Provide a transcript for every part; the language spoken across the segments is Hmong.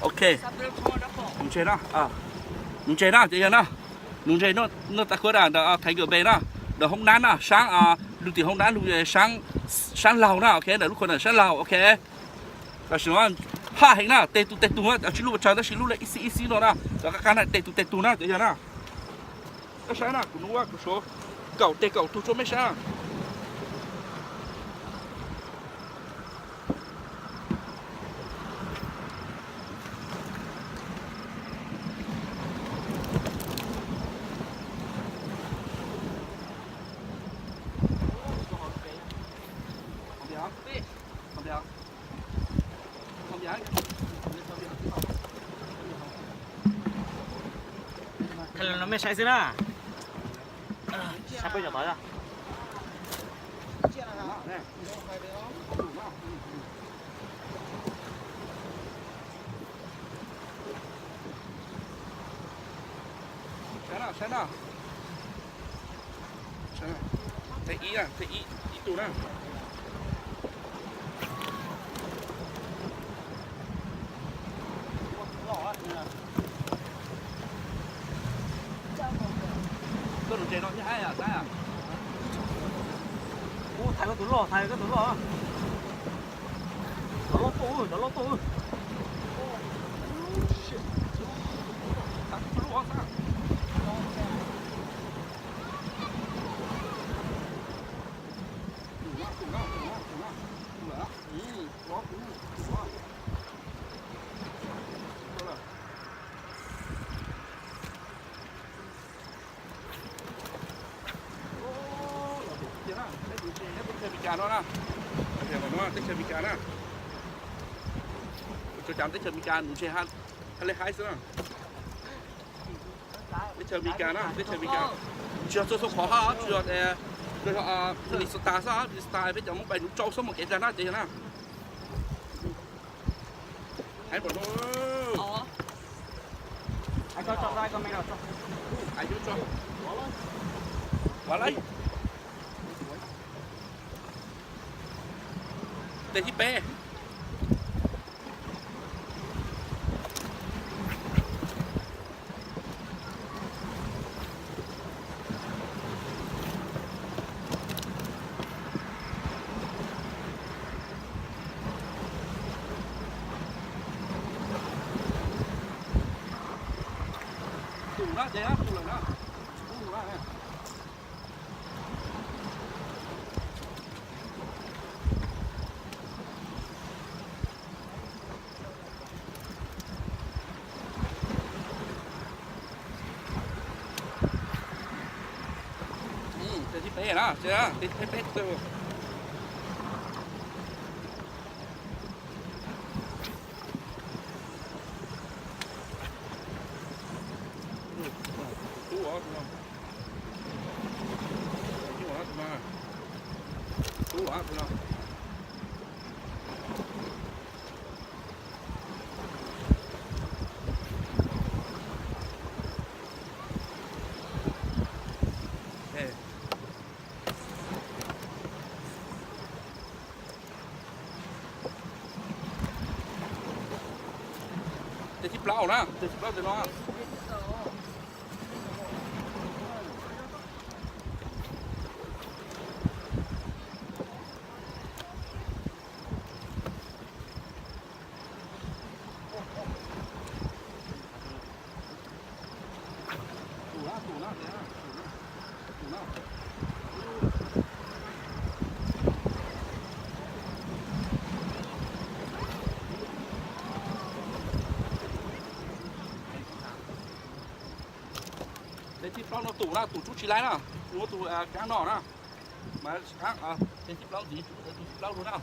Ok, nws ntseg na, nws ntseg na cov yawg na, nws ntseg noj tas kuv da ntawm thaiv nkawm npe na, ntawm hoob nab na, saab lug tim hoob nab lug saab, saab laug na, ok, ntawm lub khuam ntawm saab laug, ok. Tam sim no phaj heev na, teg tus teg tug na, cov tsis lub pes tsawg tab sis lub le ib xib ib xib no na, cov qab qab na teg tus teg tug na cov yawg na. Koj saib na, kuv nub kuv suav kaum teg kaum tug rua mej saib. Thaij los no mej saib xwb na. Saib peb cov tod. Saib na, saib na. Teg ib, teg ib tug na. Koj nus ntses no thiab haib saib. Ub, thaiv koj tus loj, thaiv koj tus loj. Cov loj tuaj, cov loj tuaj. Teb chaws Amelikas no na, teb chaws Amelikas na, teb chaws Amelikas nws ntshe haj li haib xwb na. Teb chaws Amelikas na, teb chaws Amelikas. Tsis yog txog xoo qhov hab, tsis yog, Minnesota xwb, Minnesota peb cov Moob Pais nuv tsau xwb mus kev dag na ces yog na. Teg thib peb. Tus na ces tus lawm na, tus na. Teg thib peb na, teg thib peb. Teg thib plaub na, teg thib plaub tes no. Teg thib plaub no tus na, tus tsub tsis laib na, tus kaab no na. Mas teg thib plaub ntxiv, tus thib plaub lug na.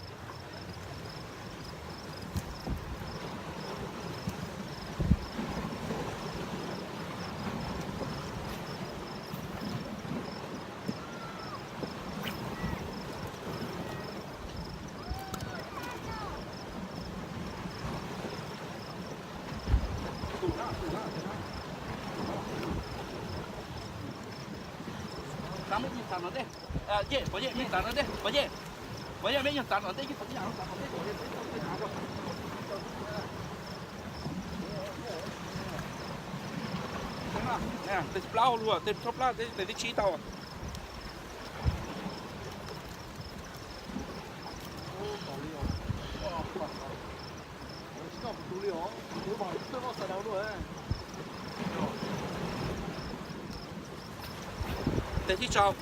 Pov yej, pov yej, mej tav no ntej, pov yej, pov yej, mej nyuag tav no ntej, pov yej, tav no ntej. Tes plaub luag, tes plaub, tes thib tsib tau. Tes thib rau.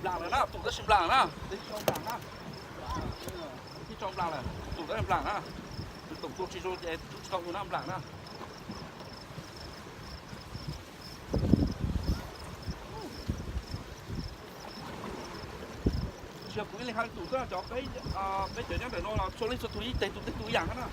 Nplas lawm na, tus tab sis nplas na. Tes thib rau nplas lawm, tus tab sis nplas na. Tus tus tus tsis zoo ces tsis tau tus na, nplas na. Tsis yog kuv ib leeg hais, tus xwb, cov peb, peb cov nyob ntawm no los txhua leej txhua tus yeej tes tus tej tus ib yam na.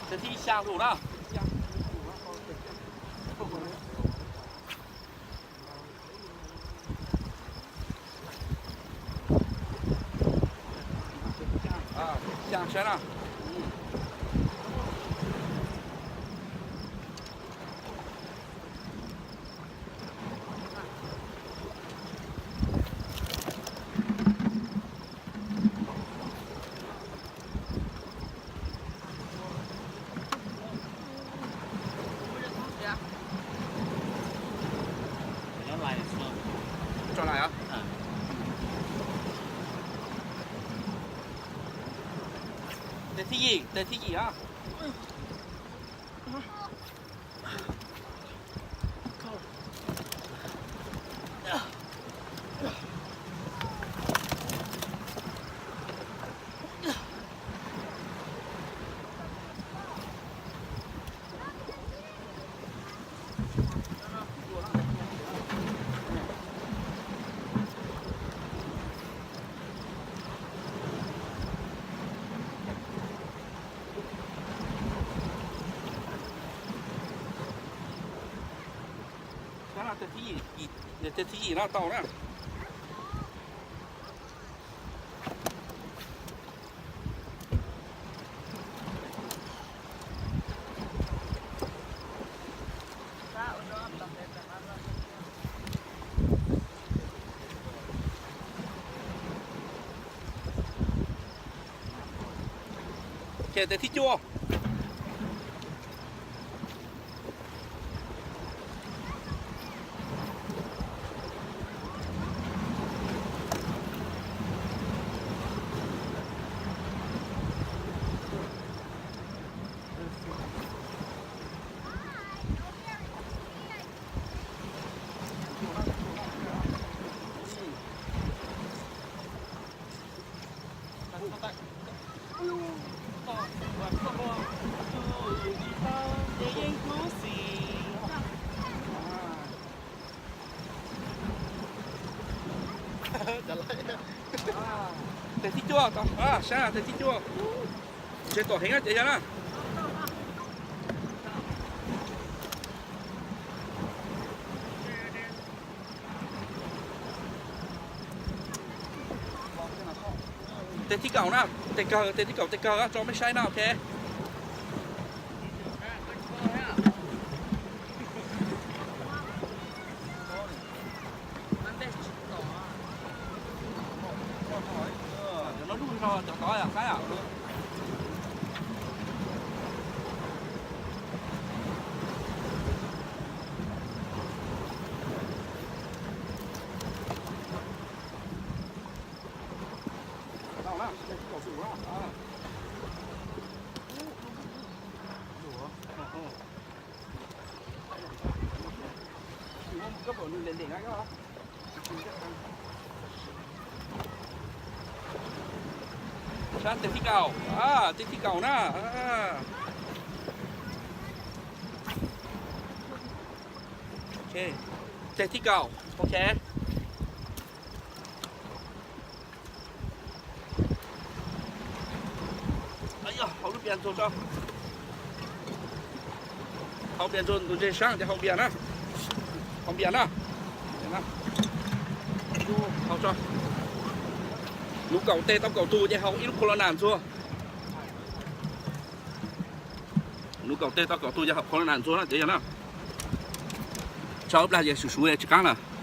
Tes thib xya lug na. Xya saib na. Tso lais os. Tes thib yim, tes thib yim os. Tes thib yim, tes thib yim no tau na. Ces tes thib cuaj. Tes thib cuaj, saib tes thib cuaj. Tsev tom heev ces yog na. Tes thib kaum na, tes kawg, tes thib kaum tes kawg tso mej saib na, ok. Cov no lub no cov tod saib. Koj pom nws lem lem na koj. Sab teg thib kaum, teg thib kaum na. Teg thib kaum, ok. Hau lub pias ntxuag tso. Hau pias ntxuag tus ntseg sab ces hau pias na. Hau pias na. Hau tso. Nuv kaum teg tau kaum tus ces hau ib lub corona ntxuag. Nuv kaum teg tau kaum tus ces hau corona ntxuag na ces yog na. Tso ib plag ces suv suv tsis qaab lawm.